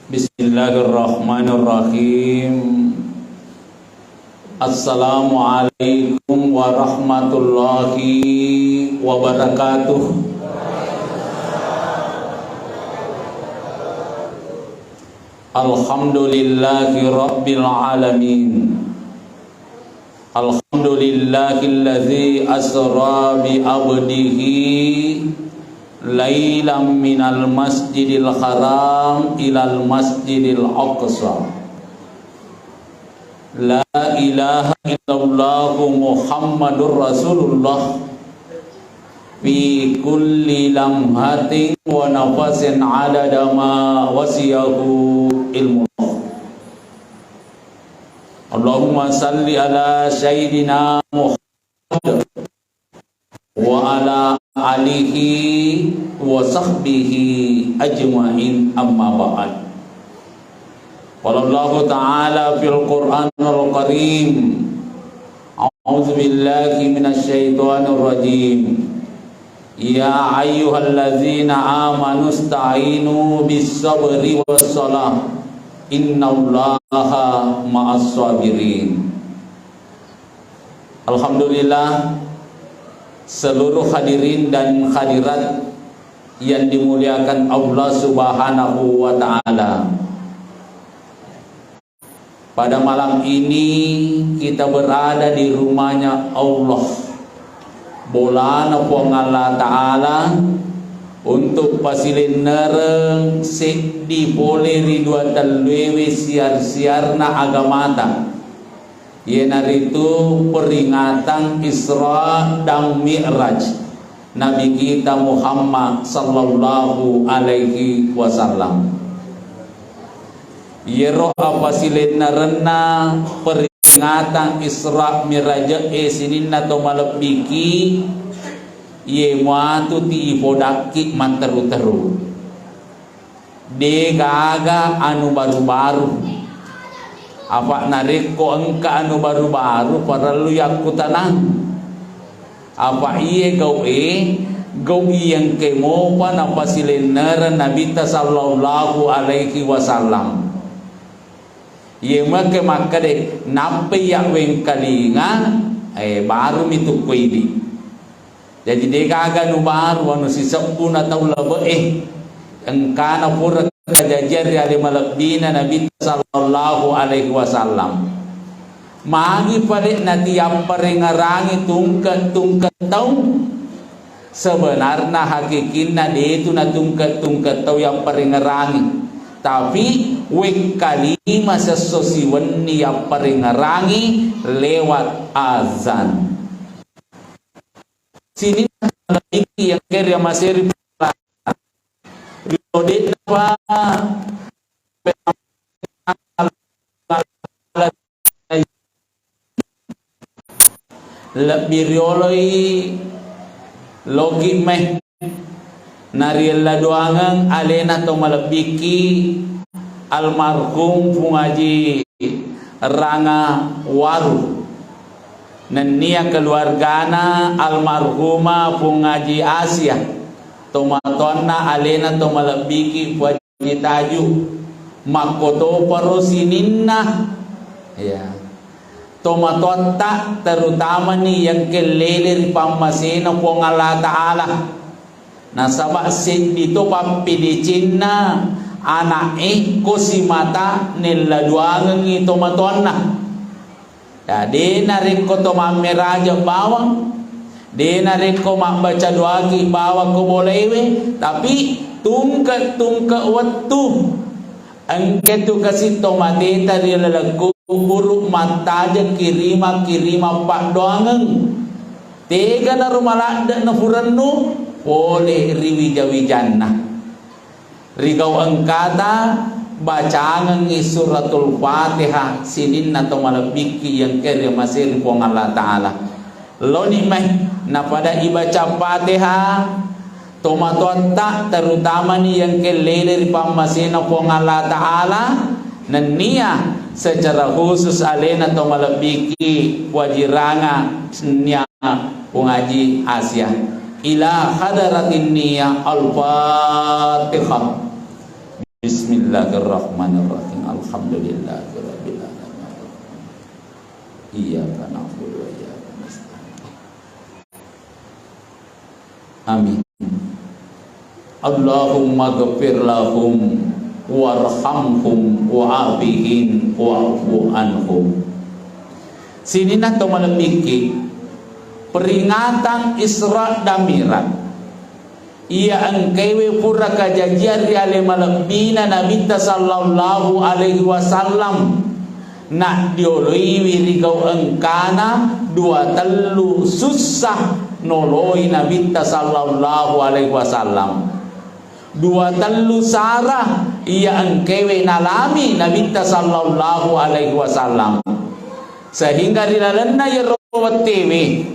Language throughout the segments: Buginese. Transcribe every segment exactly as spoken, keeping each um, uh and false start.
Bismillahirrahmanirrahim. Assalamualaikum warahmatullahi wabarakatuh. Alhamdulillahi rabbil alamin. Alhamdulillahilladzi asra bi abdihi lailam minal masjidil haram ilal masjidil aqsa. La ilaha illallah Muhammadur Rasulullah fi kulli lamhatin wa nafasin adada ma wasiyahu ilmullah. Allahumma salli ala sayyidina Muhammad wa ala alihi wa sahbihi ajma'in, amma ba'd. Qala Allahu ta'ala fil Qur'anil Karim, a'udzu billahi minasy syaithanir rajim. Ya ayyuhalladzina amanu ista'inu bis sabri was salah, innallaha ma'as sabirin. Alhamdulillah, seluruh hadirin dan hadirat yang dimuliakan Allah Subhanahu wa Ta'ala. Pada malam ini kita berada di rumahnya Allah, bolana Puang Allah Ta'ala, untuk pasilennereng seddi pole ri dua telluewe siar-siarna agamata, iyanaritu peringatan Isra dan Mi'raj Nabi kita Muhammad sallallahu alaihi wasallam. Iyaro apa silennerenna peringatan Isra Mi'raj e sininna to malebbiki, iye muatu ti ipodakki matteru-teru. De gaga anu baru-baru. Apa narekko engka anu baru-baru, parellu yakkutanang. Apa iye gau e, gau iyengke mopa napasilennereng Nabitta sallallahu alaihi wasallam. Iye meke makkede, nappai ya wengkalinga, eh, baru mi tukku idi. Jadi, de gaga nu baru, anu sisebbu na tau labe'e, engkana pura kajajian ri ale malebbina Nabitta sallallahu alaihi wasallam. Magi pale natiapparengerangi tungke-tungke tau? Sebenarna hakikinna detu na tungke-tungke tau yapparengerangi, tapi wekkalima sesso siwenni yapparengerangi lewat azan. Sininna malebbi'ki engkae ri amaseri ri odennapa lebbi rioloi loki mai. Nariella doangeng alena to malebbi'ki almarhum Pung Aji Ranga Waru, nennia keluargana almarhumah Pung Aji Asia, tomatoanna alena to malebbi'ki Pung Aji Taju, makkotoparo sininna, ya, tomatoatta, terutamani yang kellele ri pammasena Puang Allah Ta'ala. Nasaba seddi to pappedecenna ana'e ko simata nella doangengngi tomatoanna. Ya, de narekko to mammeraja bawang, de narekko mabbaca doaki bawang ko bolewe, tapi tungke-tungke wettu. Engka tu kasi to mateta ri laleng kuburu mattajeng kirima-kirima paddoangeng. Tega naro maladde na furennu pole ri wija-wijanna. Ri gau engkata bacangengngi suratul Fatihah sininna to malebbikki yang kere maseri Puang Allah Ta'ala. Loni mai napada ibaca Fatihah tomatoatta, terutamani yang kellele ri pammasena Puang Allah Ta'ala, nennia secara khusus alena to malebbiki wajiranga nia Pung Aji Asia. Ila hadaratin niyah al-Fatihah. Bismillahirrahmanirrahim. Alhamdulillahirabbil alamin. Iyyaka na'budu wa iyyaka nasta'in. Amin. Allahumma ghfir lahum warhamhum wa'afihim wa'fu anhum. Sininna to malebbikki, peringatan Isra dan Mi'raj. Iya engkaiwe pura kajajian ri ale malebbina Nabitta sallallahu alaihi wasallam, naddioloiwi ri gau engkana dua tellu sussa noloi Nabitta sallallahu alaihi wasallam. Dua tellu sara iya engkaiwe nalami Nabitta sallallahu alaihi wasallam. Sehingga ri lalenna iyaro wettewe,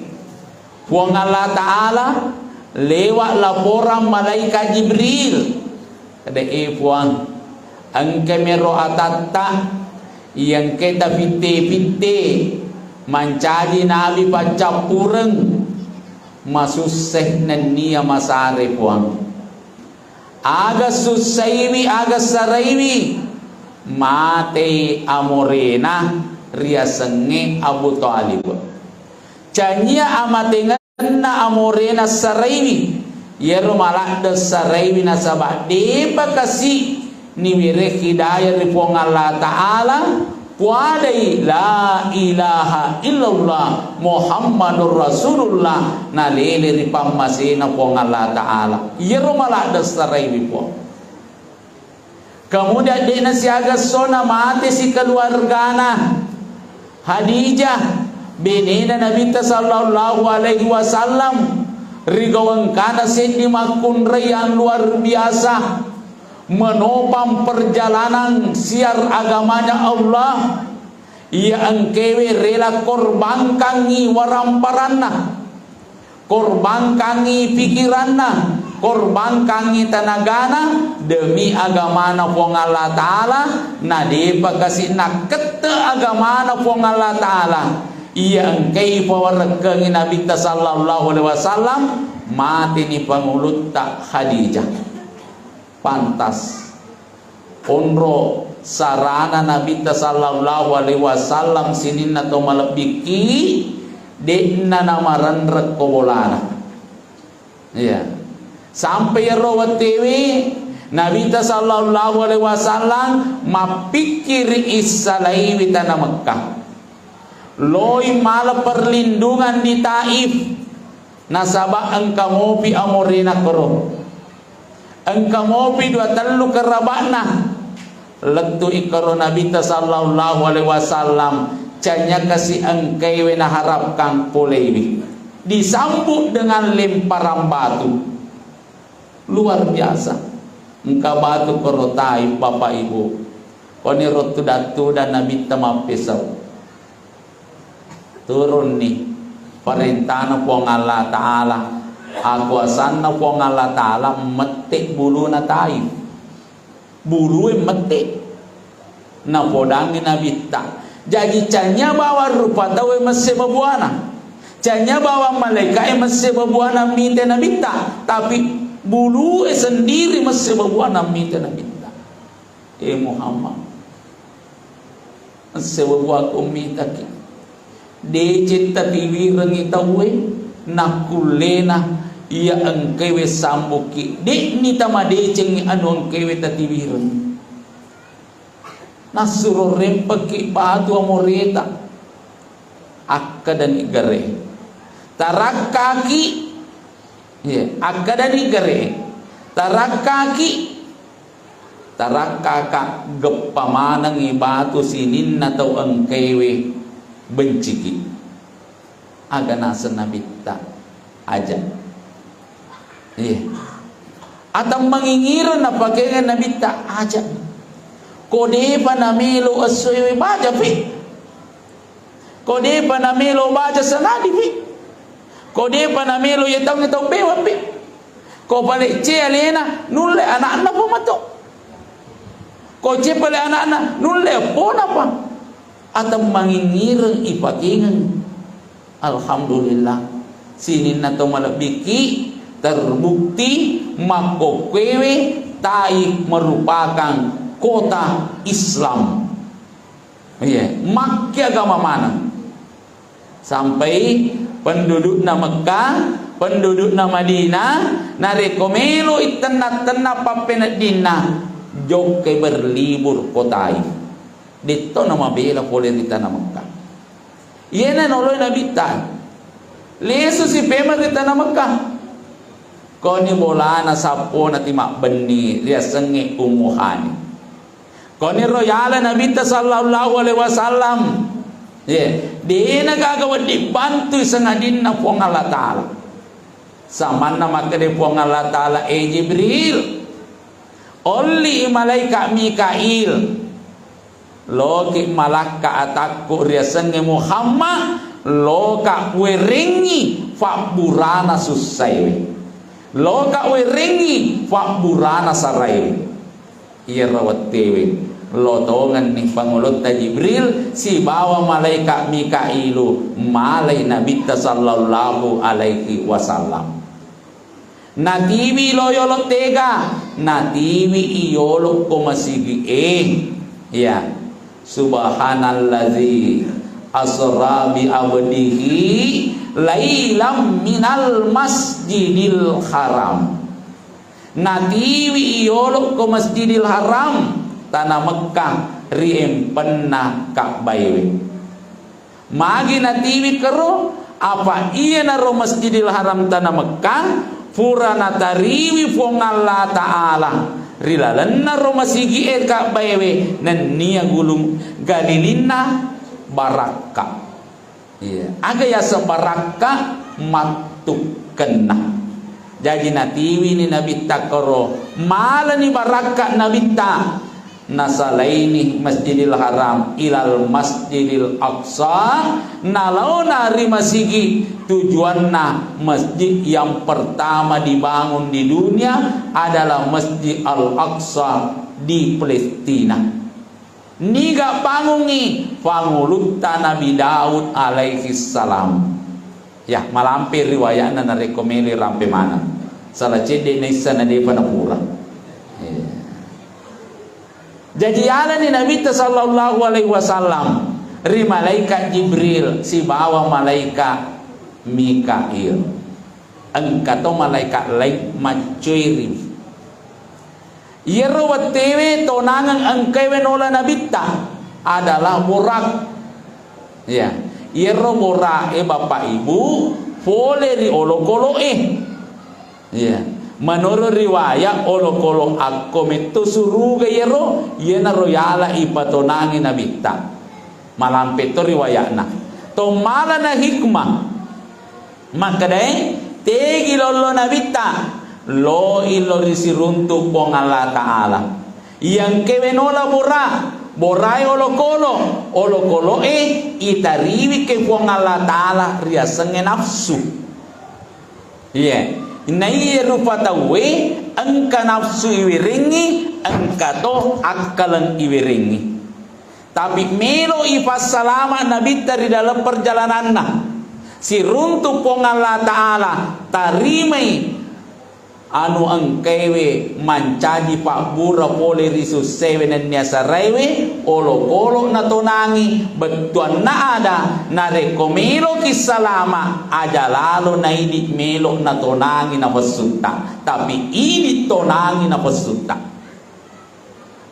Puang Allah Ta'ala lewat laporan malaikat Jibril. Kede, "Eh, Puang, engka mero atatta, iya engka tafitte-fitte, mancaji nabi paccappureng, masusse nennia masare, Puang." Aga sussaiwi, aga saraiwi, matei amorena riasengnge Abu Thalib. Canyia amatengenna amorena saraiwi, iyaro maladde saraiwi nasaba depa kasi niwere hidayah ri Puang Allah Ta'ala, puadai la ilaha illallah Muhammadur Rasulullah, nalele ri pammasena Puang Allah Ta'ala. Iyaro maladde saraiwi, Puang. Kemudian de'na siaga essona mate sikeluargana Khadijah, benena Nabitta sallallahu alaihi wasallam, ri gau engkana seddi makkunrai yang luar biasa, menopang perjalanan siar agamanya Allah. Iya engkewe rela korbankangngi waramparanna, korbankangngi pikiranna, korbankangngi tenagana demi agamana Puang Allah Ta'ala, na depa kasi nakkette agamana Puang Allah Ta'ala. Iya engkai pawarekkengngi Nabitta sallallahu alaihi wasallam, mateni pangulutta Khadijah. Pantas onro sarana Nabitta sallallahu alaihi wasallam sininna to malebbikki, de'na namarenreng ko bolana. Iya. Sampai iyaro wettewe Nabitta sallallahu alaihi wasallam mappikkiri issalaiwi tana Mekkah. Loi mala perlindungan di Taif. Nasaba engka mopi amorena koro. Engka mopi dua tellu keraba'na. Lettu ikkoro Nabitta sallallahu alaihi wasallam, canya kasi engkaiwe naharapkan poleiwi. Disambut dengan lemparan batu. Luar biasa. Engka batu koro Taif, Bapak Ibu. Koni ro tudang-tudang Nabitta mappesau. Turunni parentana Puang Allah Ta'ala, akuasanna Puang Allah Ta'ala mette buluna Taif. Bulue mette. Napodangi Nabitta. Jaji canya bawang rupa tauwe messe babuana. Canya bawang malaikae messe babuana mite Nabitta. Tapi bulue sendiri messe babuana mite Nabitta. Eh Muhammad, sewa buaku mitaki. Deceng tatiwirengngi tauwe, nakkullena iya engkewe sambuki. De'ni tamadecengngi anu engkewe tatiwireng. Nassuro rempekki batu amoreta. Akkedani gare. Tarakkaki. Iya, akkedani gare. Tarakkaki. Tarakkaka geppa manengngi batu sininna tau engkewe benciki. Aga naseng Nabitta, aja. Iya. Atemmangingireng napakengeng Nabitta, aja. Ko depa namelo essoewe baja pi. Ko depa namelo baja sanadi pi. Ko depa namelo yetang tau bewa pi. Ko pale ce alena nulle anakna po mato. Ko ce pale anakna nulle epona pa. Atemmangingireng ipakengeng. Alhamdulillah, sininna to malebbiki terbukti makkokkoewe Taif merupakan kota Islam. Iya, makki agama maneng. Sampai pendudukna Mekkah, pendudukna Madinah, narekko meloi tenna-tenna pappeneddinna, jokkai berlibur ko Taif. Detto namabela pole ri tana Mekkah. Iyena noloi Nabitta. Lesu si pemeng ri tana Mekkah. Koni bolana sappona ti mabbenni riasengnge Ummu Hani. Koniro yala Nabitta sallallahu alaihi wasallam. Ye, dena gaga wedding bantui sangadinna Puang Allah Ta'ala. Samanna makkeda Puang Allah Ta'ala, "Eh Jibril, olli malaika Mikail, loki malakka atakku riasengnge Muhammad, loka werengngi fabburana sussaewe. Loka werengngi fabburana saraewe." Iyaro wettuewe, lotongenni pangolotta Jibril sibawa malaika Mikailu malai Nabitta sallallahu alaihi wasallam. Natiwi lo yolo tega, natiwi i yolo ko masigi e. Ya. Subhanalladzi asra bi abdihi lailam minal masjidil haram. Natiwi i yolo ko Masjidil Haram, tana Mekkah, ri empenna Ka'baewe. Magi natiwi kero, apa iyanaro Masjidil Haram tana Mekkah, pura natariwi Puang Allah Ta'ala ri lalenna ro masigi'e Ka'baewe, nennia gulung galilinna barakka. Iya, aga yaseng barakka? Mattukkenna. Jaji natiwini Nabitta koro, malani barakka Nabitta, nasalaini Masjidil Haram ilal Masjidil Aqsa, nalaona ri masigi. Tujuanna, masjid yang pertama dibangun di dunia adalah Masjid Al-Aqsa di Palestina. Niga bangungngi? Pangulutta Nabi Daud alaihi salam. Ya, malampe riwayatna narekko melo rampe maneng. Sala cedde naissa na depa napura. Iya. Jaji yalani Nabitta sallallahu alaihi wasallam ri malaikat Jibril sibawa malaikat Mikail. Engka to malaikat laing maccoeri. Iyaro wettuewe tonangeng engkaewe nola Nabitta adalah Burak. Ya, iyaro Burak e, Bapak Ibu, pole ri olokolo'e. Ya, menurut riwayat, olokolo akko metto suruga iyaro, iyanaro yala ipatonangi Nabitta. Malampe to riwayatna. Tommalana hikmah. Makkedae, tegi lollo Nabitta, lo illo ri siruntu Puang Allah Ta'ala. Iyangkewe nola Bora, Borae olokolo, olokolo'e itariwi ke Puang Allah Ta'ala riasengnge nafsu. Iya, naiya rupa tauwe engka nafsu iwerengngi, engka to akkaleng iwerengngi. Tapi melo ipassalama Nabitta ri dalam perjalananna. Siruntu Puang Allah Ta'ala tarimai anu engkaewe mancaji pabbura pole ri sussewe nennia saraewe, olokolo natonangi, bettuanna ada, narekko meloki salama, aja lalo naidi melo natonangi nafessutta, tapi idi tonangi nafessutta.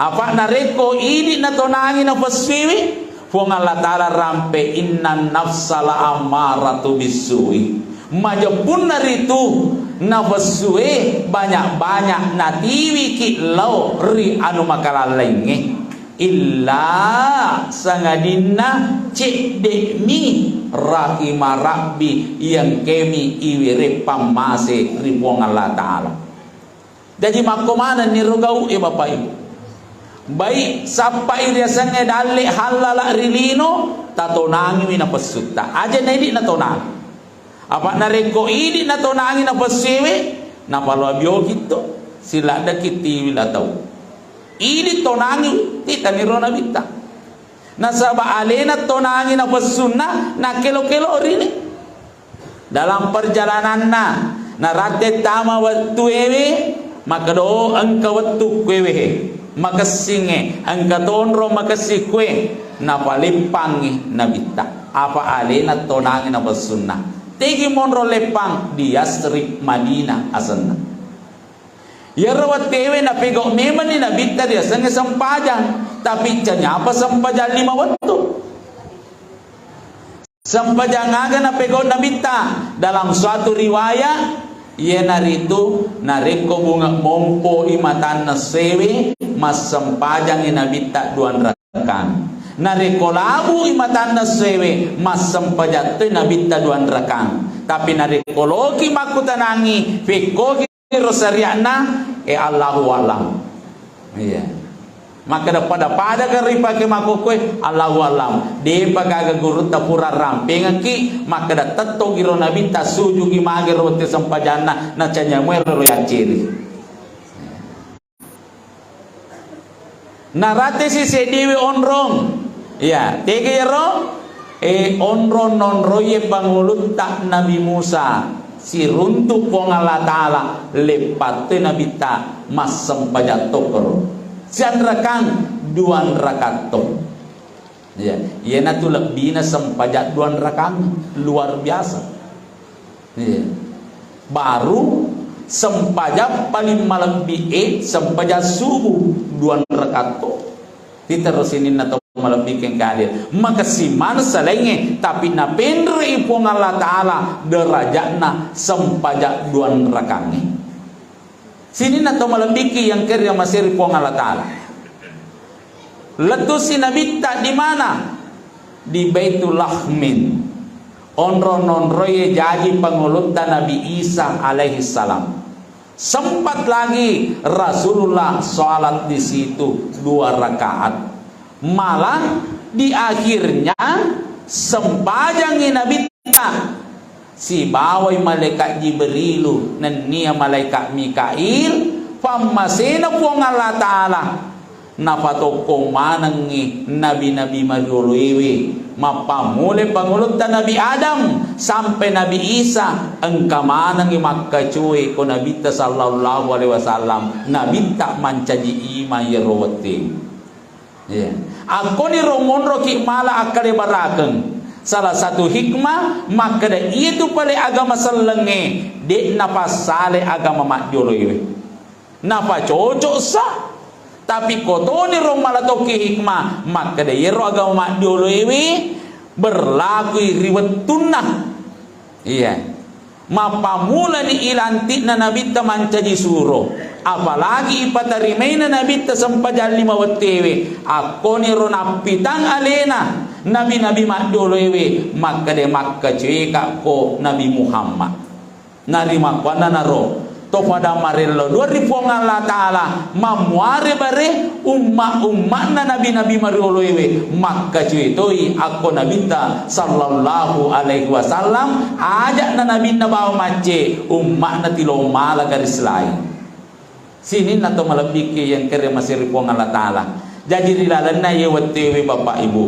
Apa narekko idi natonangi nafessuewe, Puang Allah Ta'ala rampe, "Innan nafsa la ammaratu bissu'i." Majeppunna ritu nafessue banyak-banyak natiwiki lao ri anu makalallaingnge. Illa sangadinna cedde'mi rahima Rabbi, iyangkemi iwereng pammase ri Puang Allah Ta'ala. Jaji makko manenni ro gau e, Bapak Ibu. Baik sappai riasengnge dalle hallala ri lino, tatonangiwi napessutta. Aja naidi natonang. Apa narekko idi natonangi napessuewe, napaloa bioki to, siladdeki tiwi la tau. Idi tonangi, titaniro Nabitta. Nasaba alena tonangi napessunna, nakkelo-kelo rini. Dalam perjalananna, naratte tama wettuewe, Makkeda, "Oh, engka wettu kuewe he, makessingnge, engka tonro makessing kue." Napaleppangngi Nabitta. Apa alena tonangi napessunna. Tegi monro leppang di Yasrib, Madinah asenna. Iyaro wettuewe napegau memenni Nabitta riasengnge sempajang, tapi canyapa sempajang lima wettu. Sempajang aga napegau Nabitta? Dalam suatu riwayat, iyanaritu narekko bunge mompo i matanna essoewe, massempajangi Nabitta duanrakang. Narekko labu i matanna essoewe, massempajang toi Nabitta duanrakang. Tapi narekko loki makkutanangi, fekkoki ro syariatna, eh, Allahu a'lam. Iya. Makkeda pada-pada kan ripake makkokkoe, Allahu a'lam. Depa gaga gurutta pura rampengekki, makkeda tettogi ro Nabitta, sujugi mage ro wettu sempajanna, nacanyamue ro yacciri. Naratesi seddiwi onrong. Iya, tega iyaro? Eh, onrong nonroiye pangulutta Nabi Musa. Siruntu Puang Allah Ta'ala, leppatte Nabitta, massempajang tokkoro. Sianrakang, duanrakatto. Iya, iyanatu lebbina sempajang duanrakang, luar biasa. Iya. Baru sempajang paling malebbi e sempajang subuh duanrakatto. Titerro sininna to malebbi kengkade. Makessing maneng salaingnge, tapi napenrei Puang Allah Ta'ala derajatna sempajang duanrakangnge. Sininna to malebbiki yang keri maseri Puang Allah Ta'ala. Lettusi Nabitta di mana? Di Baitul Lahmin. Onro-nonroe jaji pangulutta Nabi Isa alaihi salam. Sempat lagi Rasulullah sholat di situ dua rakaat. Malah di akhirnya sempajangi Nabitta sibawai malaikat Jibrilu nennia malaikat Mikail, pammasena Puang Allah Ta'ala. Napatokkong manengngi nabi-nabi marioloewe, mappammulai pangulutta Nabi Adam sampai Nabi Isa, engka manengngi makkacoe ko Nabitta sallallahu alaihi wasallam, Nabitta mancaji imang iyaro wettu. Iya. Akkoniro monroki mala akkalebarakeng. Salah satu hikmah makkeda iyatu pale agama sellengnge de'na passale agama maddioloewe. Napacocok sa. Tapi kotoniro mala tokki hikmah makkeda iyaro agama maddioloewe berlakui ri wettunna. Iya. Mappammulani ilanti'na Nabitta mancaji suro, apalagi ipatarimaina Nabitta sempajang lima wettuewe, akkoniro nappitang alena nabi-nabi maddioloewe, makkeda makkacoekakko Nabi Muhammad. Narimakkuannanaro, to pada marello dua ri Puang Allah Ta'ala, mammuare bare umma-umma'na nabi-nabi marioloewe, makkacoe toi akko Nabitta sallallahu alaihi wasallam, aja'na nabinna bawa macce, umma'na tilomala garis lain. Sininna to malebbiki yang kere masiri Puang Allah Ta'ala. Jaji ri lalenna ye wettuewe Bapak Ibu,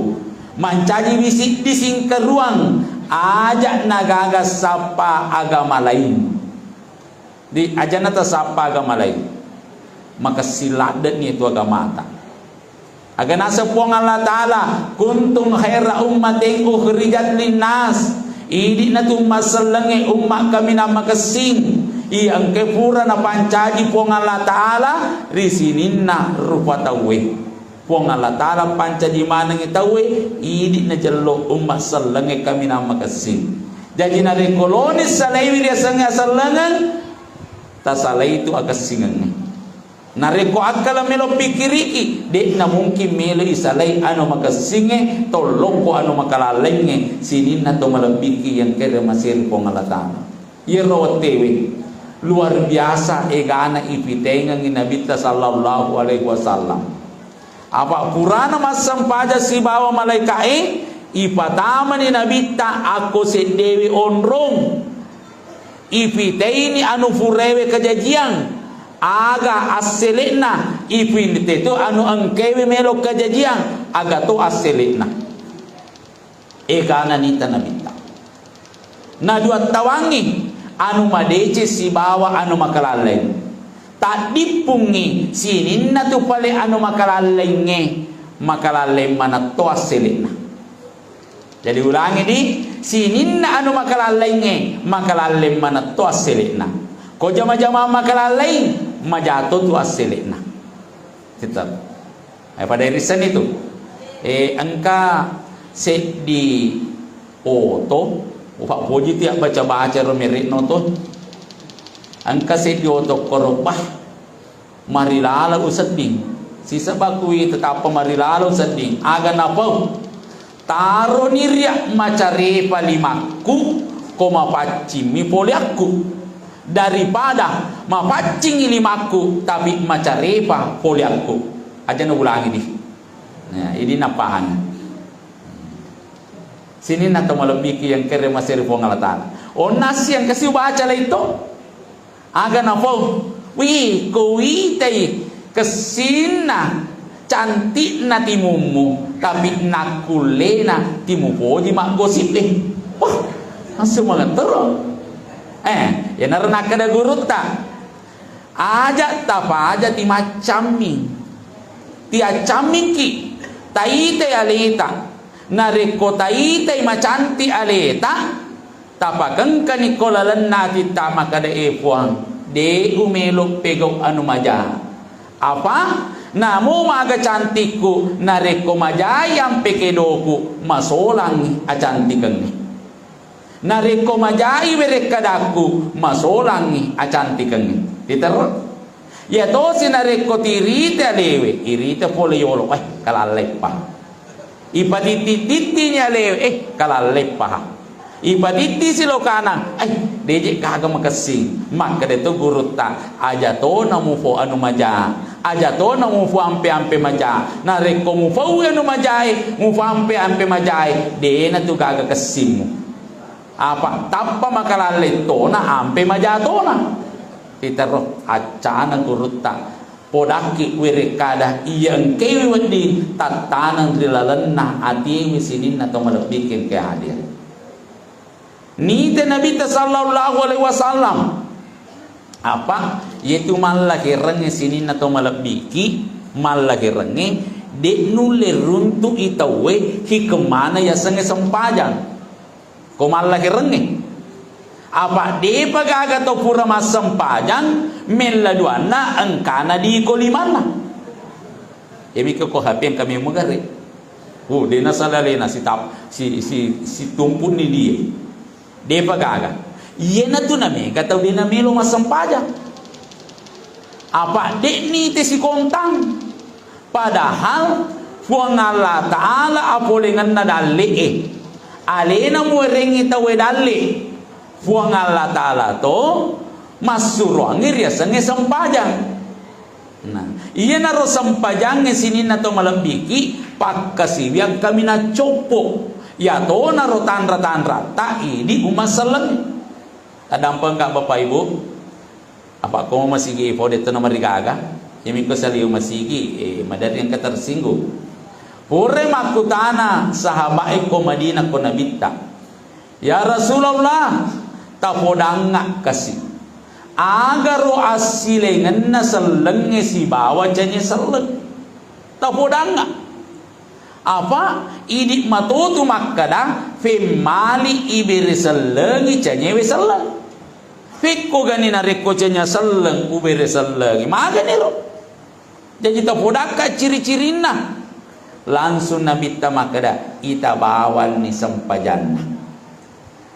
mancaji wisi disingkeruang, aja nagaga sappa agama lain. Di ajana tasappa agama lain. Makessing ladde'ni itu agamata. Aga naseng Puang Allah Ta'ala, "Kuntum khaira ummatin ukhrijat linnas." Idi'na tu umma sellengnge umma kaminang makessing. Iya engke pura napancaji Puang Allah Ta'ala ri sininna rupa tauwe. Puang Allah Ta'ala pancaji manengngi tauwe, idi'na jello umma sellengnge kaminang makessing. Jaji narekko loni salaiwi riasengnge asellengeng, tasalai tu akessingengnge. Narekko akkala melo pikkiriki, de'na mungkin melo isalai anu makessingnge, tollokko anu makalallaingnge, sininna to malebbiki yang kere masiri Puang Allah Ta'ala. Iyaro wettewe, luar biasa egana ipitengengi Nabitta sallallahu alaihi wasallam. Apa purana massempajang sibawa malaika'e, ipatamani Nabitta akko seddewe onrong. Ipiteini anu purewe kajajiang, aga assele'na, ipitetu anu engkewe melo kajajiang, aga to assele'na. Egana nita Nabitta. Naduattawangngi anu madeceng sibawa anu makalallaing. Taddippungngi sininna tu pale anu makalallaingnge, makalalleng manetto assele'na. Jadi ulangi di, sininna anu makalallaingnge, makalalleng manetto assele'na. Ko jama-jama makalallaing, majato tu assele'na. Tetap. Eh, pada irisan itu. Eh, engka seddi oto, upa poji tiap baca-baca ro merekno to. Engka seddi oto korobah, marilala usedding. Sisebakui tetappa marilala usedding. Aga napau? Taroni ria macarepa limakku, ko mapaccingmi poleakku. Daripada mapaccingi limakku, tapi macarepa poleakku. Aja na ulangi di. Nah, ini napahang. Sininna to malebbiki yang kere maseri Puang Allah Ta'ala. Onnasi yang kasi ubaca lai to. Aga napau? Wih, ko witai kessinna, cantikna timummu, tapi nakkullena timupoji maggosip e. Wah, langsung mangetero. Eh, yenaro nakkeda gurutta, aja tapaja timaccammi. Tiaccammikki, taitai aleta. Narekko taitai macantik aleta, tapakengkani ko lalenna atitta makkeda, "E Puang, de umelo pegau anu maja. Apa? Namo maga cantikku, narekko majai ampe kedoku, masolangngi acantikengnge. Narekko majai werekkadakku, masolangngi acantikengnge." Ditero. Iya tosi narekko tirite alewe, irite pole yolo, eh, kalalleppa. Ipatitti-tittini alewe, eh, kalalleppaha. Ipatitti silokana, eh, deje gaga makessing. Makkeda to gurutta, aja tona mufo anu maja, aja tona mufo ampe-ampe maja. Narekko mufau anu majae, mufo ampe-ampe majae, dena tu gaga kessingmu. Apa tappa makalalle tona ampe maja tona. Itero accana gurutta. Podakki werekkada iya engkewi wedding tattaneng ri lalenna atiwi sininna to malebbiki engke hadir. Nite Nabitta sallallahu alaihi wasallam. Apa? Yetu mallakerengnge sininna to malebbiki, mallakerengnge de nulle runtu'i tauwe hikemmana yasengnge sempajang. Ko mallakerengnge. Apa depa gaga to pura massempajang, mella duanna engkana di ko limanna. Iyami ko H P engka memeng gare. Uh, de nasala alena sitap-, si, si, situmpunni die. Depa gaga. Iyanatu namega tau de namelo massempajang. Apa de'ni te sikontang. Padahal Puang Allah Ta'ala apolengenna dalle'e. Alena muwerengngi tauwe dalle. Puang Allah Ta'ala to massuroangngi riasengnge sempajang. Nah, iyanaro sempajangnge sininna to malebbiki, pakkasiwiang kaminang coppo. Iyatonaro tanra-tanratta idi umma selleng. Taddampengka Bapak Ibu? Apa ko masigi fo de to namarigaga? Iyami ko saliu masigi, eh, maderri engka tersinggung. Pura makkutana sahabae ko Madinah ko Nabitta. Ya Rasulullah, tapodangnga kasi. Agaro assilengenna sellengnge sibawa canye selleng. Tapodangnga. Apa idi matotu makkada, femmali ibere sellengi canyewe selleng. Pekko gani narekko canya selleng ubere sellengi, maganiro. Jaji tapodakka ciri-cirinna. Langsung Nabitta makkeda, ita bawanni sempajanna.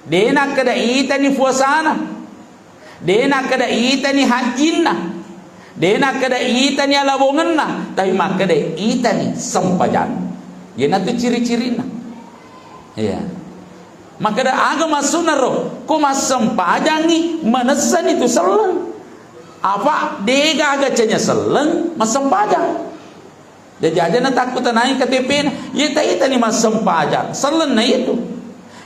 De nakkeda itani puasana. De nakkeda itani hajjinna. De nakkeda itani alabongenna. Tapi makkeda itani sempajang. Iyanatu ciri-cirinna. Iya. Makkeda aga maksudna ro? Ko massempajangi manessani tu selleng. Apa de gaga canya selleng massempajang. Jaji aja natakkutanai K T P-na. Iya taitani massempajang, sellenna itu.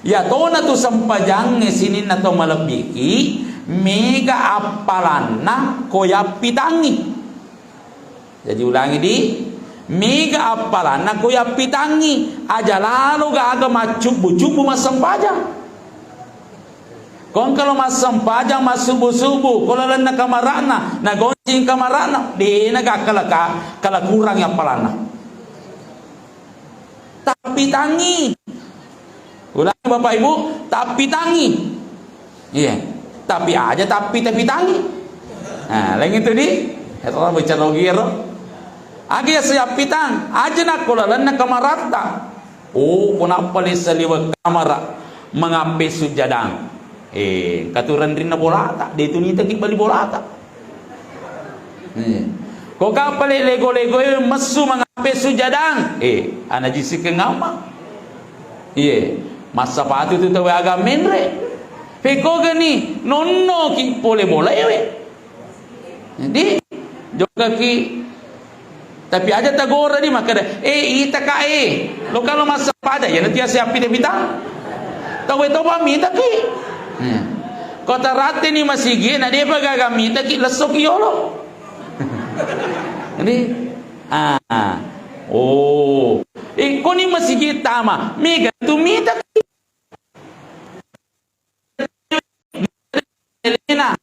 Iyatona tu sempajangnge sininna to malebbiki, mega appalanna ko yappitangngi. Jaji ulangi di, mega appalanna ko yappitangngi, aja lalo gaga maccubbu-cubbu massempajang. Ko engka lo massempajang massubu-subu, ko lalenna kamara'na, nagoncing kamara'na, de' na gakkala ka-, kala kurangi appalanna. Tappitangngi. Ulangi Bapak Ibu, tappitangngi. Iya. Tapi aja tapi, tappitangngi. Nah, lain itu di, ya, tolong bicara lagi ya, Ro. Agi ya siappitang, aja nakko lalenna kamaratta. Oh, ko nappa lessa liwe' kamara mangappe sujadang. Eh, engka tu renrinna bolata, de' tu nitaki bali bolata. Eh. Ko kappa le lego-legoe messu mangappe sujadang. Eh, ana jisikeng amma. Iye, massapatu tu tau aga menre. Pekko gani nonnoki pole bola ewe. Jadi, jokaki, tapi aja tagora di makkeda, "Eh, ita ka, eh." Lo kalau massapata, ya nanti siappi de' pita. Tau itu apa mita ki? Nah. Ko taratteni masigi, na de'pa gaga mita ki, lesso ki yolo. Jadi, ah, oh. Eh, koni masigi tama, mega tu mita ki. Elena,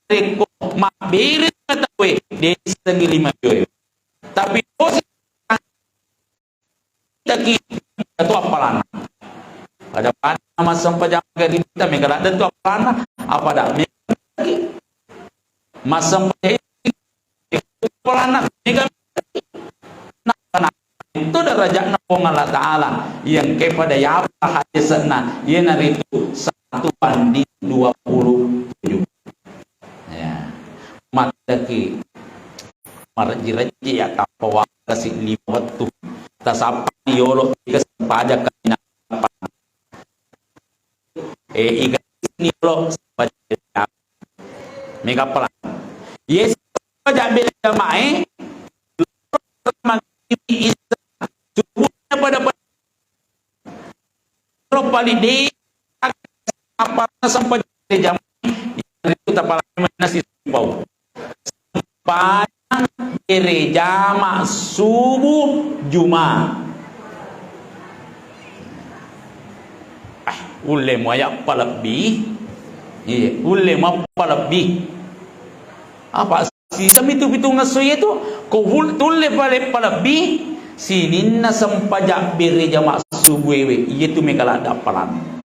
rekko mabbere tauwe, desengi lima joe. Tapi dosa taki tu appalanna. Pada-pada massempajang garita mega ladde tu appalanna, apa dak mega massempajang appalanna mega. Nah, itu derajatna Puang Allah Ta'ala yang kepada yapa hadesenna, iyanaritu satu banding dua puluh tujuh. Ya. Mattaki marejji-rejji ya tappa wakasi lima wettu. Tasappa yolo tiga sempaja kaminang. Eh, iga ni lo sempaja. Mega pala. Yes, sempaja bere jamae. Magribi, isya, subuhnya pada-pada. Lo paling di apa sempaja bere jamae. Itu tapalai mana si subuh. Sempajang bere jama subuh Juma. Ah, ulle mo aya palebbi. Iya, ulle mo palebbi. Apa sisami tu pitungngesso iye tu? Ko hul-, tulle pale palebbi sininna sempajang bere jama subuh ewe. Iye tu mega ladde appalang.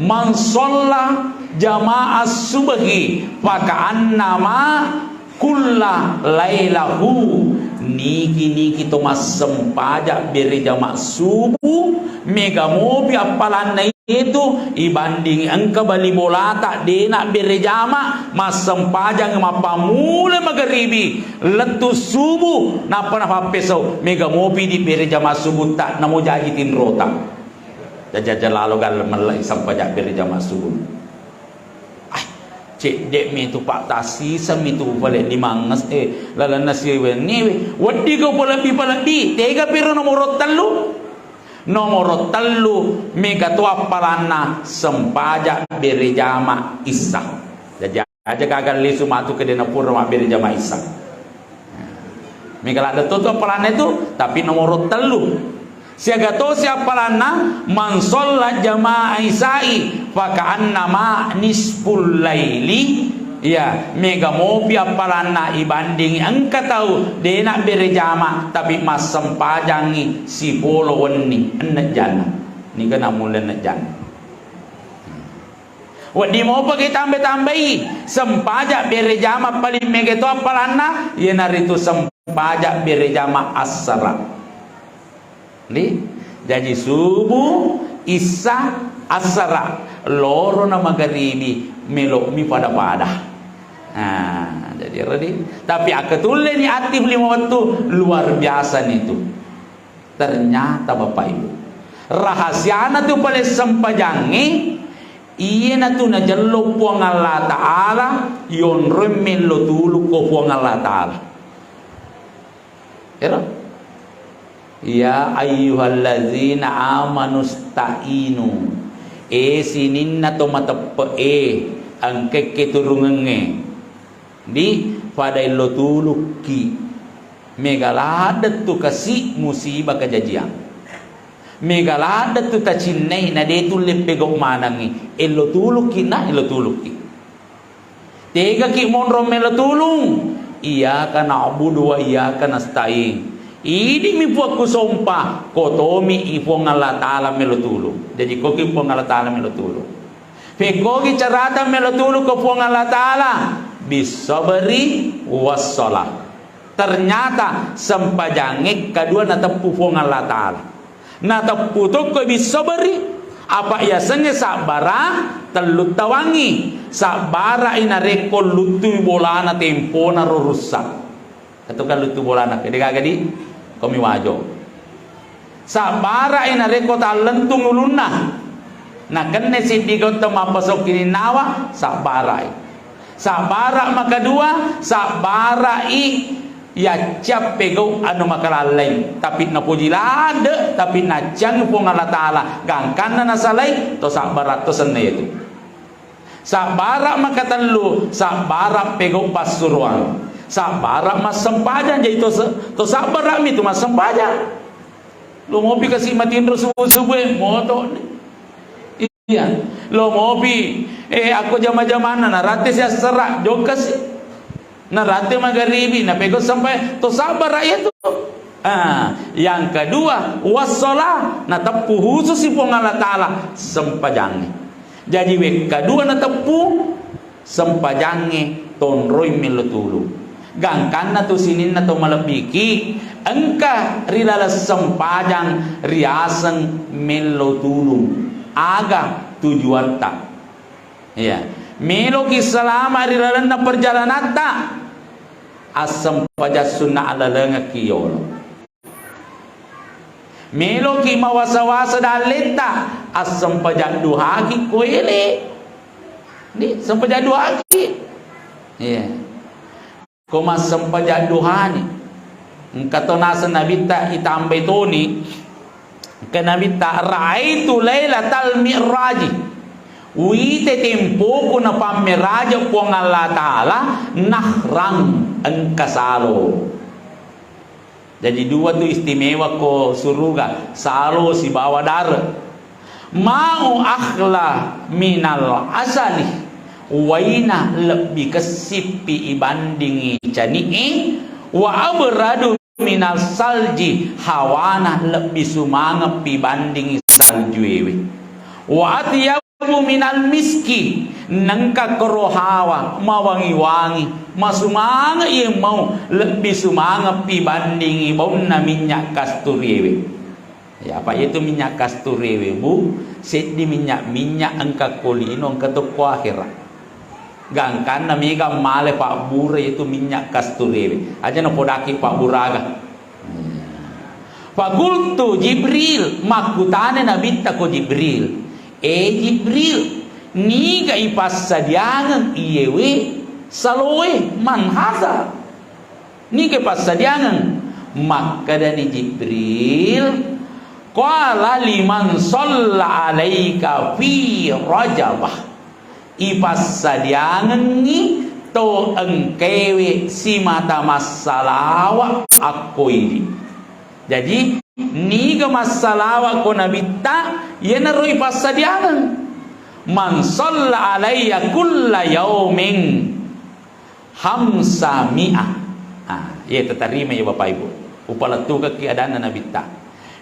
Man shalla jama'ah subhi faka'annama kulla lailahu. Niki-niki to massempajang bere jama subuh, mega mopi appalanna itu ibandingi engka bali bolata dena bere jama, massempajang mappammula magaribi lettu subuh nappa napappesau, mega mopi di bere jama subuh ta namo jaji tinrota. Jaja-jaja lalo galleng mellai sampajang bere jama subuh. Ah, cedde mi tu, Pak, tasiseng mi tu pale limangnges, eh, lalenna siwenni we. Weddi ko palebbi-palebbi, tega piro nomoro tellu? Nomoro tellu, mega to appalanna sempajang bere jama isya. Jaja Aja gaga lisu matu ke dena pura mabbere jama isya. Mega ladde to tu appalanna itu, tapi nomoro tellu. Siaga to si appalanna, man shalla jama'a isya'i faka'annama nisful laili. Ya, mega mopi appalanna ibandingi engka tau dena bere jama, tapi massempajangi sipolo wenni, enne janna. Nika namulle enne janna. Wedding mopa ke tambai-tambai, sempajang bere jama paling mega to appalanna, iyanaritu sempajang bere jama assara. Ndi? Jaji subuh, isya, assara, loro na magaribi, melo mi pada-pada. Nah, jadi redi. Tapi akketulle ni aktif lima wettu, luar biasa ni tu. Ternyata Bapak Ibu, rahasiana tu pale sempajangnge, iyanatu najello Puang Allah Ta'ala, yonroi mello tulu ko Puang Allah Ta'ala. Ero? Ya ayyuhallazina amanu sta'inu. E sininna to mateppe'e, engkekke turungengnge. Di pada ello tulukki, mega ladde tu kasi musibah kejajiang. Mega ladde tu tacinnai na de tulle pegau manengngi. Elo tulukki na elo tulukki. Tegaki monro melo tulung. Iyyaka na'budu wa iyyaka nasta'in. Idi mi Puang kusompa, kotomi i Puang Allah Ta'ala melo tulung. Jaji koki Puang Allah Ta'ala melo tulung. Pekkogi carata melo tulung ko Puang Allah Ta'ala, bisabri wassalah. Ternyata sempajangnge kadua nateppu Puang Allah Ta'ala. Nateppu tokko bisabri, apa yasengnge sabbara tellu tawangi. Sabbara i narekko luttui bolana tempona ro russa. Ketukang luttu bolana, kede gaga di, komi wajo. Sabbara i narekko tallentung ulunna. Nakenne siddi gotta mappasokki ninnawa, sabbara i. Sabbara makadua, sabbara i yaccia pegau anu makalallai. Tapi napoji ladde, tapi nacciangi Puang Allah Ta'ala. Gangkanna nasalai, to sabbara to senna itu. Sabbara makatellu, sabbara pegau passuroang. Sabbara massempajang, jadi to se-, to sabbara mi tu massempajang. Lo mopi kasi matinro subuh-subuh, eh, moto. Iya. Lo mopi, eh, akko jama-jamanna, narate si assara, jokka si. Narate magaribi, napegau sampai to sabbara iya tu. Ah, yang kedua, wassalah, nateppu khusus si Puang Allah Ta'ala, sempajangnge. Jaji wekka dua nateppu, sempajangnge tonroi mello tulu. Gangkanna tu sininna to malebbiki, engka ri laleng sempajang riaseng mello tulu. Aga tujuatta? Iya. Meloki salama ri lalenna perjalanatta, assempajang sunna alalengekki yolo. Meloki mawasa-wasa dalletta, assempajang duhaki ko ele. Ni, sempajang duhaki. Iya. Ko massempajang duhani. Engka to naseng Nabitta itambai toni. Engka Nabitta, "Raaitu lailatal mi'raji." Uite tempoku napammeraja Puang Allah Ta'ala, nahrang, engka salo. Jadi dua tu istimewa ko suruga, salo sibawa dare. Ma'u akhla minal asali, waina lebbi kessippi ibandingi cani'e, wa abradu minal salji, hawana lebbi sumangeppi bandingi saljuewe. Wa atyabu minal miski, nengka koro hawa mawangi-wangi, masumange iye mau, lebbi sumangeppi bandingi baunna minyak kasturiewe. Ya, apa itu minyak kasturiewe, Bu? Seddi minyak-minyak engka ko lino, engka tokko akhera. Gangkanna mega male pabbura itu minyak kasturiewe. Aja napodaki pabburaga. Fakultu Jibril, makkutana Nabitta ko Jibril, "Eh Jibril, niga ipassadiangeng iyewe saloe, man hadza?" Niga ipassadiangeng? Makkedani Jibril, "Qala liman shalla alaika fi Rajabah." Ipassadiangengngi to engkaewe simata massalawa akko idi. Jaji, niga massalawa ko Nabitta, iyanaro ipassadiangeng. "Man shalla alayya kulla yaumin." Hamsa mi'ah. Ah, iye, tatarima iye, Bapak Ibu. Upalettukekki adanna Nabitta.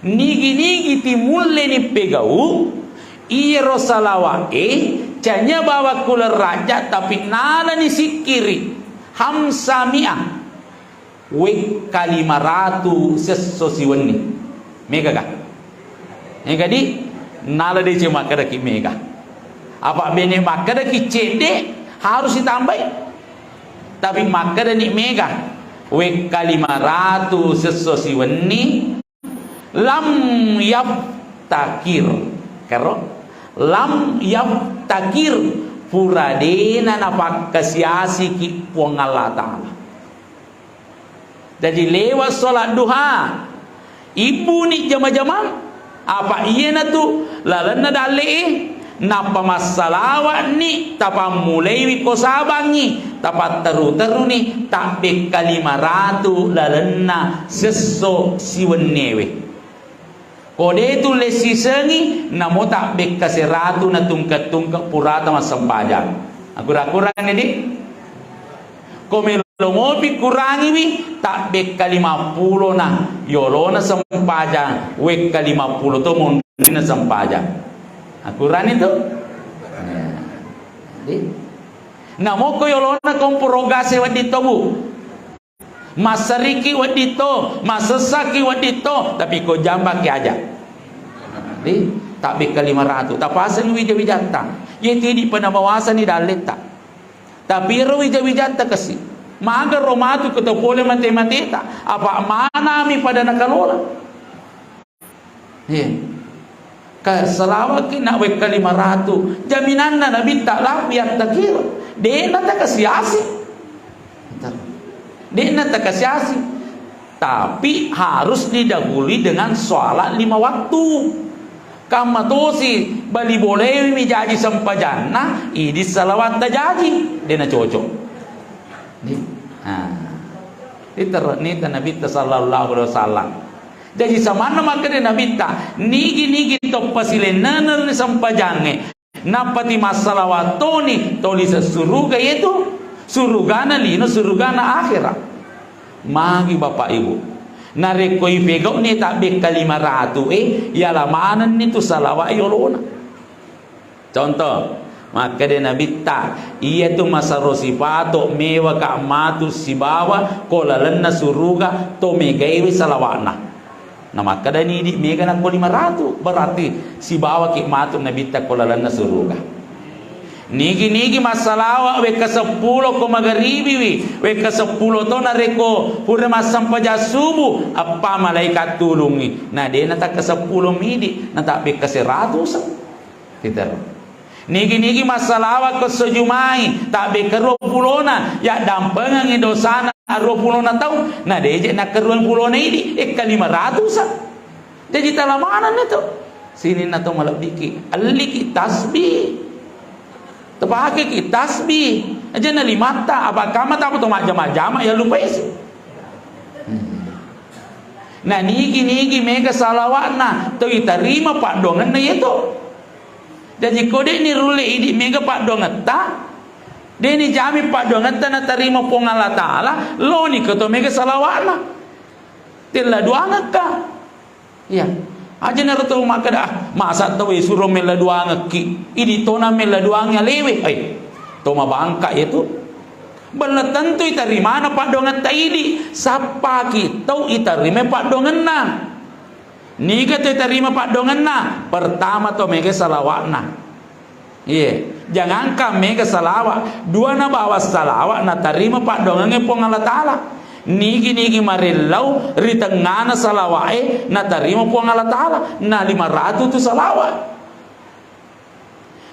Nigi-nigi timulle ni pegau, iyero salawa'e, canya bawa kulerraja, tapi nalani sikkiri. Hamsa mi'ah. Wekka lima ratu sesso siwenni. Mega ga? Mega di? Nala deceng makkedaki mega. Apa bene makkedaki cedde harus ditambai. Tapi makkedani mega. Wekka lima ratu sesso siwenni, lam yaftakir. Kero? Lam yaftakir. Pura dena napakkasiasiki Puang Allah Ta'ala. Jaji, lewat sholat duha, ibbuni jama-jamang, apa iyanatu lalenna dalle'e, nappa massalawa'ni, tapammulaiwi ko sabangngi, tapatteru-teruni, tabbekka lima ratu lalenna sesso siwenniewe. Ko de' tulle sisengi, namo tabbekka seratu na tungke-tungke purata massempajang. Akkura-kurang, di? Ko melo mopi kurangiwi, tabbekka lima pulo na yolona sempajang, wekka lima pulo to monrina sempajang. Akurani tu? Jadi, namo ko yolona komporo gase wedding to, Bu. Massariki wedding to, masessaki wedding to, tapi ko jambaki aja. Jadi, tabbekka lima ratu, tapaseng wija-wijatta. Ye tidi pada mawasani dalletta. Tapi ero wija-wijatta kasi. Maga ro matu ko to pole mate-mateta. Apa manami pada nakalola. Iya. Ka salawaki na wekka lima ratu. Jaminanna Nabitta lafi attakira. De'na takasiasi. De'na takasiasi. Tapi harus didahului dengan sholat lima waktu. Kamma tosi bali bolewi mi jaji sempajanna, idi salawatta jaji, de'na cocok. Di, ha. Iterro nita Nabitta sallallahu alaihi wasallam. Jaji samanna makkeda Nabitta, nigi-nigi toppa silenneneng ri sempajangnge, nappati massalawattoni, toli sessuruga yetu, surugana lino, surugana akhera. Magi Bapak Ibu, narekko ipegau'ni tabbekka lima ratu e, yala manenni tu salawa yolona. Contoh, makkeda Nabitta, iyatu masero sipato mewaka matu sibawa ko lalenna suruga to megaiwi salawa'na. Na makkeda nidi mega nakko lima ratu, berarti sibawaki matu Nabitta ko lalenna suruga. Nigi-nigi massalawa wekka seppulo ko magaribiwi, wekka seppulo to narekko pura massempajang subuh, eppa malaikat tulungngi. Na de' natakka seppulo midi, natabbekka seratusa. Titero. Nigi-nigi massalawa ko sejumai, tabbekka ruwa pulona, yaddampengengngi dosana ruwa pulona tau, na de' je nakka ruwa pulona idi, ekka lima ratusa. Jaji tala manenni tu. Sininna to malebbiki, elliki tasbih. Tapakeki tasbih. Aja na limatta, apa kamma tapa to majjama-jama, ya lupaisi. Hmm. Na nigi-nigi mega salawa'na, to itarima paddoangenna yeto. Jaji ko de'ni rulle idi mega paddoangetta, de'ni jami paddoangetta natarima Puang Allah Ta'ala, loni ko to mega salawa'na. Tella duangekka. Iya. Aja naro tau makkeda, "Ah, masa tau e suro mella duangekki, idi tona mella duangi alewe." Ai, to mabangka yetu. Belum tentu itarimana paddoangetta idi, sappaki tau itarima paddoangenna. Niga to itarima paddoangenna? Pertama to mega salawa'na. Iye, jangankan mega salawa, dua na bawang salawa natarima paddoangengnge Puang Allah Ta'ala. Nigi-nigi marellau ri tengngana salawa'e natarima Puang Allah Ta'ala, na lima ratu tu salawa.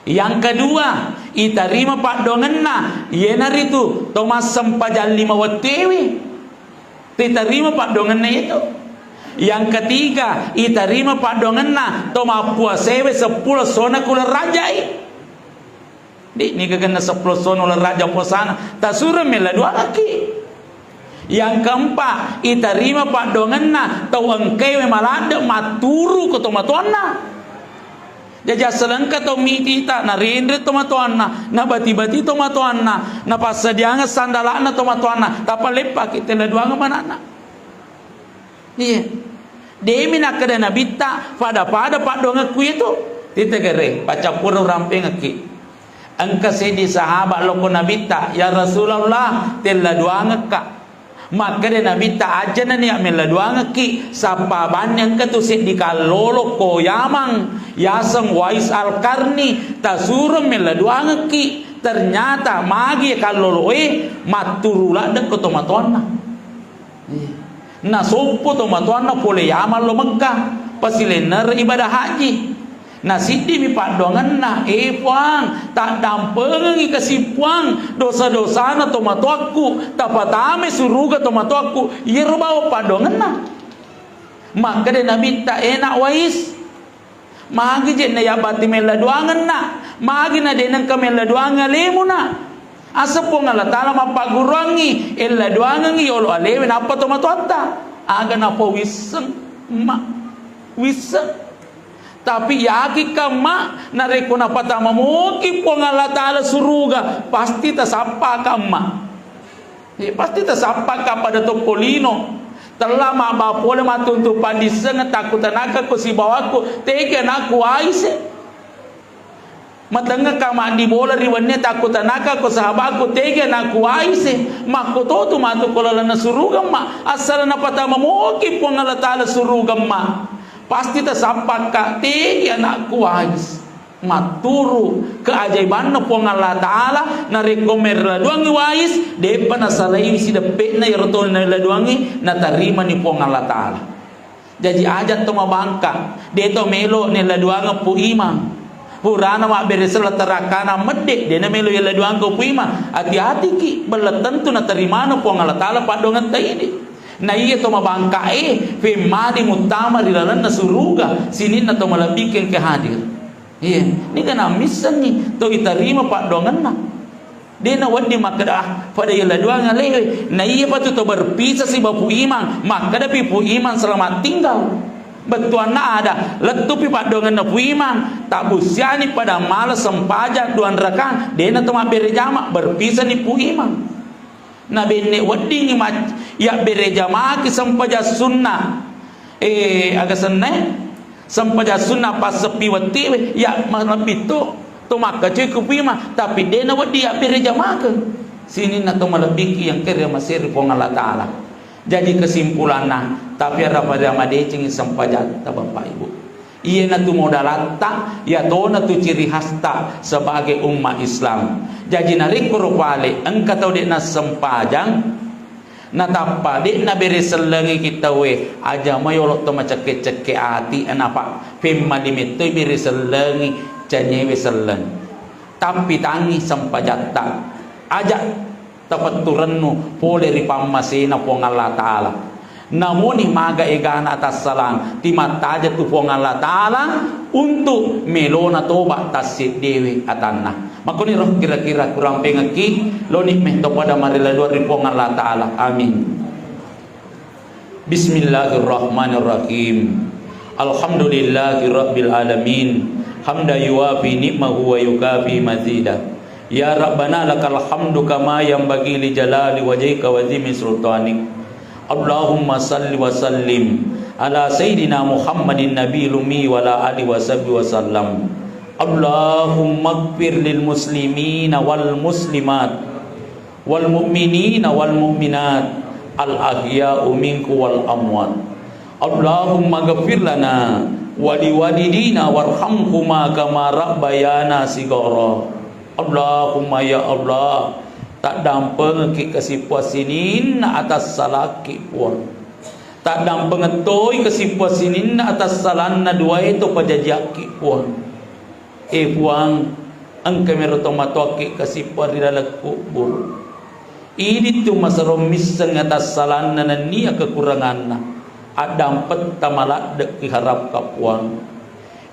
Yang kedua, itarima paddoangenna, iyanaritu to massempajang lima wettuewe. Ritarima paddoangenna itu. Yang ketiga, itarima paddoangenna to mappuasewe seppulo essona uleng Rajai. Di, niga genna seppulo essona uleng Raja puasana, tasuro mella duangekki. Yang keempat, itarima paddoangenna tau engkaewe maladde matturu ko tomatoanna. Jaji assalengka tau mitita, narenre tomatoanna, nabati-bati tomatoanna, napassadiangeng sandala'na tomatoanna, tappa leppaki tella duangeng mana'na. Iya. Demi nakkeda Nabitta, pada-pada paddoangekku itu. Titegere, paccappureng urampengekki. Engka seddi sahabat lokko Nabitta, "Ya Rasulullah, tella duangekka." Makkeda Nabitta, "Ajana nia mella duangekki, sappa banni engka tu seddi kallolo ko Yamang, yaseng Wais Al-Qarni, tasuro mella duangekki." Ternyata magi kalloloe matturu ladde ko tomatoanna. Iya. Nasoppo tomatoanna pole Yaman lo Mekkah, pasilennere ibadah haji. Nasiddimi paddoangenna, "Eh Puang, taddampengengi kasi Puang dosa-dosana tomatoakku, tapatame suruga tomatoakku." Iyaro bawang paddoangenna. Makkeda Nabitta, "Eh nak Wais, magi je na yabbati mella duangenna, magi na de nengka mella duangengngi alemuna? Aseng Puang Allah Ta'ala mappagguruangngi, ella duangengngi yolo alewe nappa tomatoatta." Aga napawisseng, Mak. Wisseng. Tapi yakin kamma, narekko napatama moki Puang Allah Ta'ala suruga, pasti tasappa kamma. Eh, pasti tasappa ka pada tokko lino. Tella mabba pole mattuntu pandisseng, takkutanaka ko sibawaku, tega nakku waise. Matengngeka maddibola ri wennie, takkutanaka ko sahabaku, tega nakku waise. Makkototu matu ko lalenna suruga ma, assala napatama moki Puang Allah Ta'ala suruga ma. Pasti tasappakka, tegi anakku Wais. Matturu keajaibanna Puang Allah Ta'ala, narekko merladuangngi Wais, de'pa nasalai sideppe'na iyaro tau nalladuangngi, natarimani Puang Allah Ta'ala. Jaji aja to mabangka, de to melo nelladuangeng Pu Imang. Purana mabbere selleng tarakkana medde, de namelo yelladuangko Pu Imang. Hati-hatiki, belum tentu natarimana Puang Allah Ta'ala paddoangetta idi. Na iya to mabangkae, femmadi muttama ri lalenna suruga, sininna to malebbikeng ke hadir. Iya, niga nammissengngi to itarima paddoangenna. De nawedding makkeda, "Ah, pada yella duang alewe." Na iya patu to berpisah si Bapu Imang, makkedapi Pu Imang selamat tinggal. Bettuanna ada, lettupi paddoangenna Pu Imang, tabbussiani pada mala sempajang duang rakang, de na to mabbere jama, berpisah ni Pu Imang. Nabenne weddingngi mac-, yabbere jamaki sempajang sunna. Eh, aga sennae? Sempajang sunna passeppi wettiwe, ya malebbi to, to makkacui ku Pu Imang, tapi de nawedding yabbere jamakeng. Sininna to malebbiki yang kere maseri Puang Allah Ta'ala. Jadi kesimpulanna, tapi ada pada madecengi sempajatta Bapak Ibu. Iyanatu modalatta, iyatona tu ciri khasta sebagai umma Islam. Jaji narekko ro pale engka tau de nassempajang, natappa de nabere sellengi ki tauwe, aja mayolo to macekke-cekke ati, napa pemmali mettoi bere sellengi, canyewe selleng. Tapi tangi sempajatta. Aja tapetturennu pole ri pammasena Puang Allah Ta'ala. Namuni maga egana atassalang, timattaja tu Puang Allah Ta'ala untuk melona toba tasseddewe atanna. Makkoni ro kira-kira kurang pengekki, loni meh to pada marela dua ri Puang Allah Ta'ala. Amin. Bismillahirrahmanirrahim. Alhamdulillahi rabbil alamin. Hamda yuwafi ni'mahu wa yukafi mazida. Ya Rabbana lakal hamdu kama yanbaghi li jalali wajhika wa azimi sultanik. Allahumma salli wa sallim ala sayyidina Muhammadin nabiyil ummi wa ala alihi wa sahbihi wa sallam. Allahumma ighfir lil muslimina wal muslimat wal mu'minina wal mu'minat al ahya'u minkum wal amwat. Allahumma ighfir lana wa liwalidina warhamhuma kama rabbayana shighara. Allahumma ya Allah, taddampengekki kasippuang sininna atassalakki Puang. Taddampengeng toi kasippuang sininna atassalanna duae to pajajiakki Puang. Eh Puang, engka mero tomatoakki kasippa ri laleng kubur. Idi tu masero misseng atassalanna nennia kekuranganna. Addampetta maladde'ki harapka Puang.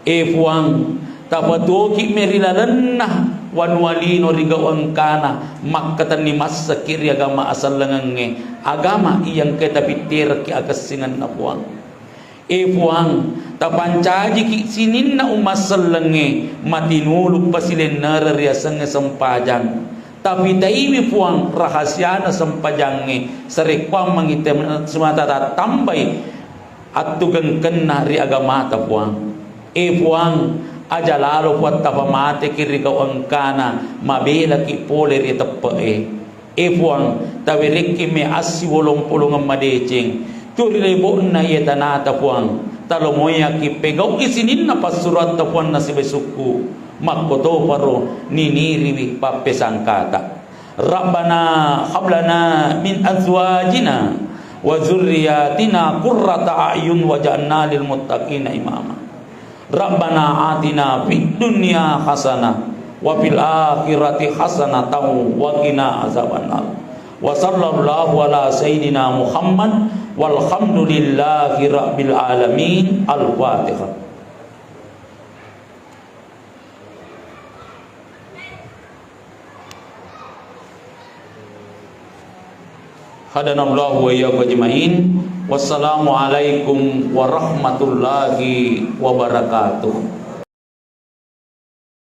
Eh Puang, tapatuoki me ri lalenna wanua lino ri gau engkana, makkatenni masseki ri agama asellengengnge, agama iya engka tapitterekki akessingenna Puang. Eh Puang, tapancajiki sininna umma sellengnge matinulu pasilennereng riasengnge sempajang. Tapitaiwi Puang rahasiana sempajangnge, sarekkuammengngi tem-, semata tattambai attugengkenna ri agamata Puang. Eh Puang, aja lalo Puang tapamateki ri gau engkana mabelaki pole ri teppe'e. Eh Puang, tawerekki me assiwolong-polongeng madeceng tu ri lebo'na iye tanata Puang, talomoyaki pegau'i sininna passuroatta Puang nasibesukku, makkotoparo niniriwi pappesangkata. Rabbana hablana min azwajina wa zurriyatina qurrata a'yun waj'alna lil muttaqina imama. Rabbana atina fid dunya hasanah wa fil akhirati hasanatan wa qina azabannar. Wa sallallahu ala sayyidina Muhammad walhamdulillahi rabbil alamin. Al-Fatihah. Hadanallahu wa iyyakum ajma'in. Wassalamualaikum warahmatullahi wabarakatuh.